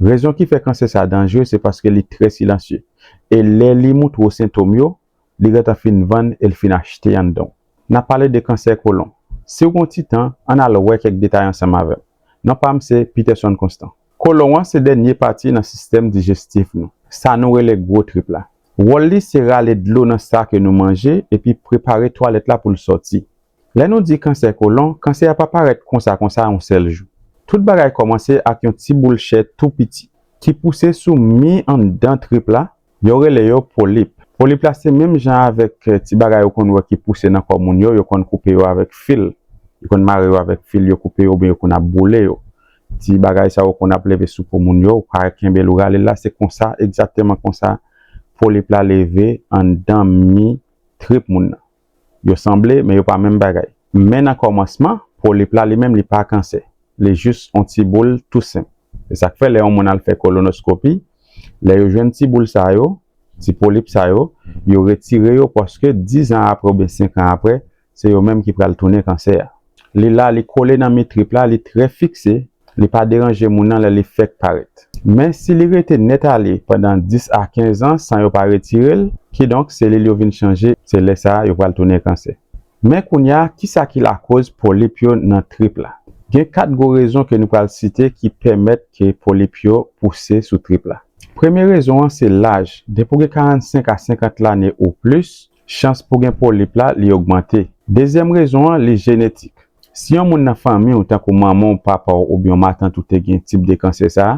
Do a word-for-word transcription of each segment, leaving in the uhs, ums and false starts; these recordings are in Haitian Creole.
Rezon ki fè kansè sa danjere, se paske li trè silansye. E lè li montre w sentòm yo, li gentan fin vann e l fin achte anndan w. N ap pale de kansè kolon. Si w gen yon ti tan, ann al wè kèk detay ansanm avè m. Non pa m se Peterson Constant. Kolon an se dènye pati nan sistèm dijestif nou, sa nou rele gwo trip la. Wòl li se rale dlo nan sa ke nou manje epi prepare twalèt la pou l sòti. Lè nou di kansè kolon, kansè a pa parèt konsa konsa yon sèl jou. Tout bagay kòmanse ak yon ti boul chè tou piti ki pouse sou mi anndan trip la, yo rele yo polip. Polip la se menm jan avèk eh, ti bagay ou konn wè ki pouse nan kò moun yo, yo konn koupe yo avèk fil. Yo konn mare yo avèk fil, yo koupe yo oubyen yo konn ap boule yo. Ti bagay sa yo konn ap leve sou po moun yo, ou ka kenbe l ou rale l la, se konsa, egzakteman konsa, polip la leve anndan mi trip moun nan. Yo sanble, men yo pa menm bagay. Men nan kòmansman, polip la li menm li pa kansè. Li jis yon ti boul tou senp. Se sa k fè lè yon moun al fè kolonoskopi, lè yo jwenn ti boul sa yo, ti polip sa yo, yo retire yo paske diz an apre oubyen senk an apre, se yo menm ki pral tounen kansè a. Li la, li kole nan mi trip la, li trè fikse, li pa deranje moun nan lè li fèk parèt. Men si li rete nèt ale pandan dis a kenz an san yo pa retire l, kidonk selil yo vin chanje, se lè sa a yo pral tounen kansè. Men kounye a, kisa ki lakoz polip yo nan trip la? Gen kat gwo rezon ke nou pral site ki pèmèt ke polip yo pouse sou trip la. Premye rezon an se laj. Depi w gen karannsenk a senkant lane ou plis, chans pou gen polip la li ogmante. Dezyèm rezon an, li jenetik. Si yon moun nan fanmi w, tankou manman w, papa w oubyen yon matant ou te gen tip de kansè sa a,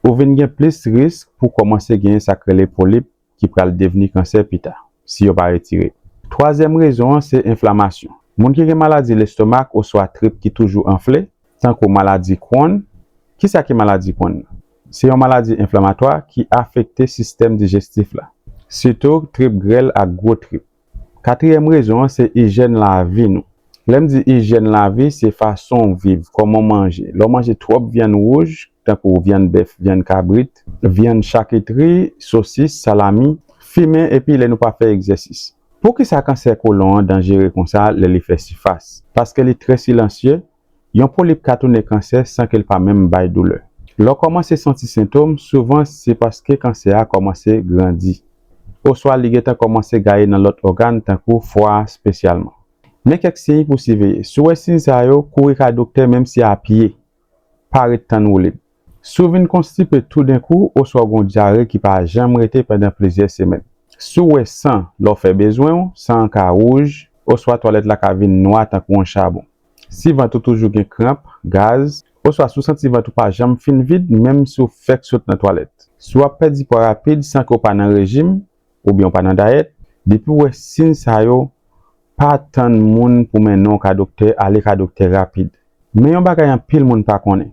ou vin gen plis risk pou kòmanse genyen sa k rele polip ki pral devni kansè pita, si yo pa retire. Twazyèm rezon an se enflamasyon. Moun ki gen maladi lestomak oswa trip ki toujou anfle, tankou maladi Crohn. Kisa ki maladi Crohn nan? Se yon maladi enflamatwa ki afekte sistèm dijestif la, sitou trip grèl ak gwo trip. Katriyèm rezon an se ijyèn lavi nou. Lè m di ijyèn lavi, se fason w viv, kòman w manje. Lè w manje twòp vyann wouj, tankou vyann bèf, vyann kabrit, vyann chakitri, sosis, salami, fimen epi lè nou pa fè egzèsis. Poukisa kansè kolon an danjere konsa lè li fè sifas? Paske li trè silansye, yon polip ka tounen kansè san ke l pa menm bay doulè. Lè w kòmanse santi sentòm, souvan se paske kansè a kòmanse grandi, oswa li gentan kòmanse gaye nan lòt ògàn tankou fwa a espesyalman. Men kèk siy pou siveye. Si w wè siy sa yo, kouri kay doktè menm si a pye. Pa ret tann woulib. Si w vin konstipe toudenkou oswa w gen yon dyare ki pa janm rete pandan plizyè semèn. Si w wè san lè w fè bezwen w, san an ka wouj, oswa twalèt la ka vin nwa tankou yon chabon. Si vant ou toujou gen kranp, gaz, oswa si w santi vant ou pa janm fin vid, menm si w fèk sot nan twalèt. Si w ap pèdi pwa rapid san ke w pa nan rejim, oubyen w pa nan dayèt, depi w wè siy sa yo, pa tann moun pou mennen w ka doktè, ale ka doktè rapid. Men yon bagay anpil moun pa konnen.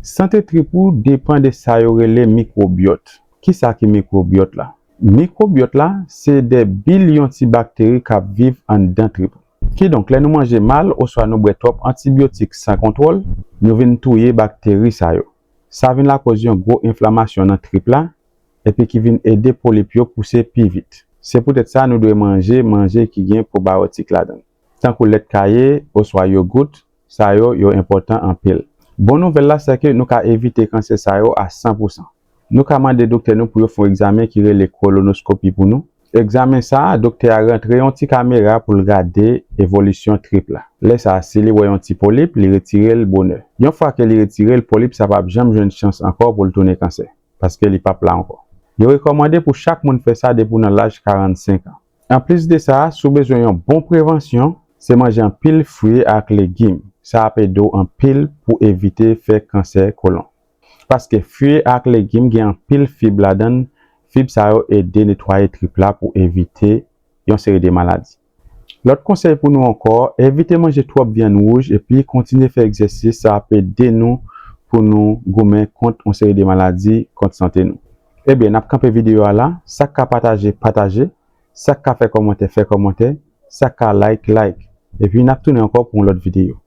Sante trip ou depann de sa yo rele mikwobyòt. Kisa ki mikwobyòt la? Mikwobyòt la, se de bilyon ti bakteri k ap viv anndan trip ou. Kidonk, lè nou manje mal oswa nou bwè twòp antibyotik san kontwòl, nou vin touye bakteri sa yo. Sa vin lakòz yon gwo enflamasyon nan trip la, epi ki vin ede polip yo pouse pi vit. Se poutèt sa nou dwe manje manje ki gen pwobayotik ladan l, tankou lèt kaye oswa yogout, sa yo, yo enpòtan anpil. Bon nouvèl la, se ke nou ka evite kansè sa yo a san pou san. Nou ka mande doktè nou pou yo fè yon egzamen ki rele kolonoskopi pou nou. Egzamen sa a, doktè a rantre yon ti kamera pou l gade evolisyon trip la. Lè sa a, si li wè yon ti polip, li retire l bonè. Yon fwa ke li retire l, polip sa p ap janm jwenn chans ankò pou l tounen kansè, paske li p ap la ankò. Yo rekòmande pou chak moun fè sa depi w nan laj karannsenk an. Anplis de sa, si w bezwen yon bon prevansyon, se manje anpil fwi ak legim. Sa ap ede w anpil pou evite fè kansè kolon. Paske fwi ak legim gen anpil fib ladan l, fib sa yo ede netwaye trip la pou evite yon seri de maladi. Lòt konsèy pou nou ankò, evite manje twòp vyann wouj epi kontinye fè egzèsis, sa ap ede nou pou nou goumen kont yon seri de maladi, kont sante nou. Ebyen, n ap kanpe videyo a la, sa k ka pataje, pataje, sa k ka fè kòmantè, fè kòmantè, sa k ka like, like. Epi n ap tounen ankò pou yon lòt videyo.